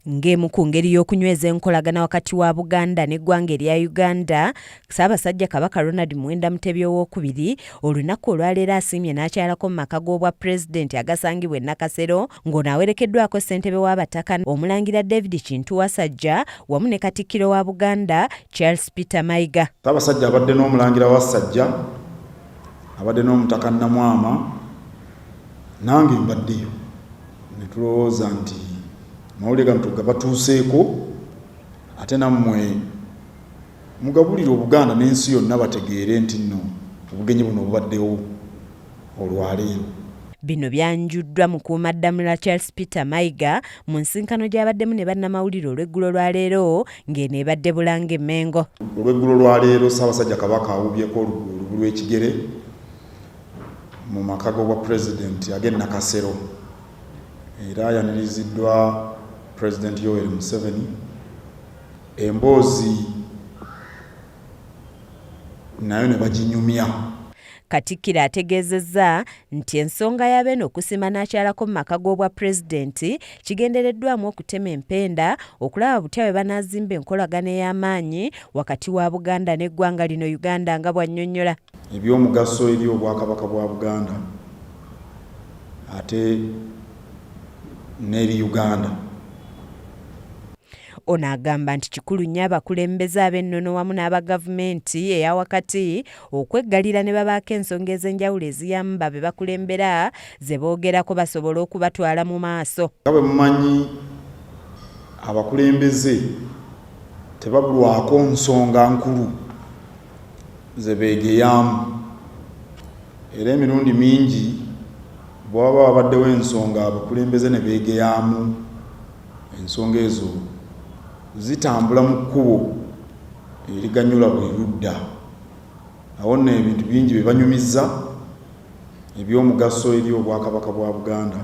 Ng'emu ku ngeri y'okunyweza enkolagana wakati wa Buganda n'eggwanga erya Uganda, Ssaabasajja Kabaka Ronald Muwenda Mutebi Owookubiri olunaku olwaleero asiimye n'akyalako mu maka g'obwa Pulezidenti agasangibwa e Nakasero ng'ono awerekeddwako ssentebe w'Abataka Omulangira David Kintu Wasajja wamu ne Katikkiro wa Buganda Charles Peter Mayiga. Ssaabasajja abadde n'Omulangira Wassajja, abadde n'Omutaka Namwama, nange mbaddeyo ne tulowooza nti amawulire gano tugabatuuseeko ate nammwe mugabulire Obuganda n'ensi yonna bategeere nti nno obugenyi buno bubaddewo olwaleero. Bino byanjuddwa Mukuumaddamula Charles Peter Mayiga mu nsinkano gy'abaddemu ne bannamawulire olw'eggulo lwa leero ng'eno ebadde Bulange Mmengo. Olw'eggulo lwa leero Ssaabasajja Kabaka awuubyeko olubu lw'ekigere mu maka g'obwa Pulezidenti ag'e Nakasero era ayaniriziddwa Pulezidenti Yoweri Museveni. Emboozi nayo ne baginyumya. Katikkiro ategeezezza nti ensonga ya Beene okusiima n'akyalako mu maka g'obwa Pulezidenti kigendereddwamu okutema empenda okulaba butya bwe banaazimba enkolagana ey'amaanyi wakati wa Buganda n'eggwanga lino Uganda nga bw'annyonnyola. Eby'omugaso eri Obwakabaka bwa Buganda ate n'eri Uganda. Ono agamba nti kikulu nnyo abakulembeze ab'ennono wamu n'aba gavumenti eya wakati okweggalira ne babaako ensonga ez'enjawulo eziyamba be bakulembera ze boogerako basobole okubatwala mu maaso. Nga bwe mumanyi abakulembeze tebabulwako nsonga nkulu ze beegeyaamu era emirundi mingi bwe waba wabaddewo ensonga abakulembeze ne beegeyaamu ensonga ezo zitambula mu kkubo eriganyula buli ludda. Awo nno ebintu bingi bye banyumizza eby'omugaso eri Obwakabaka bwa Buganda.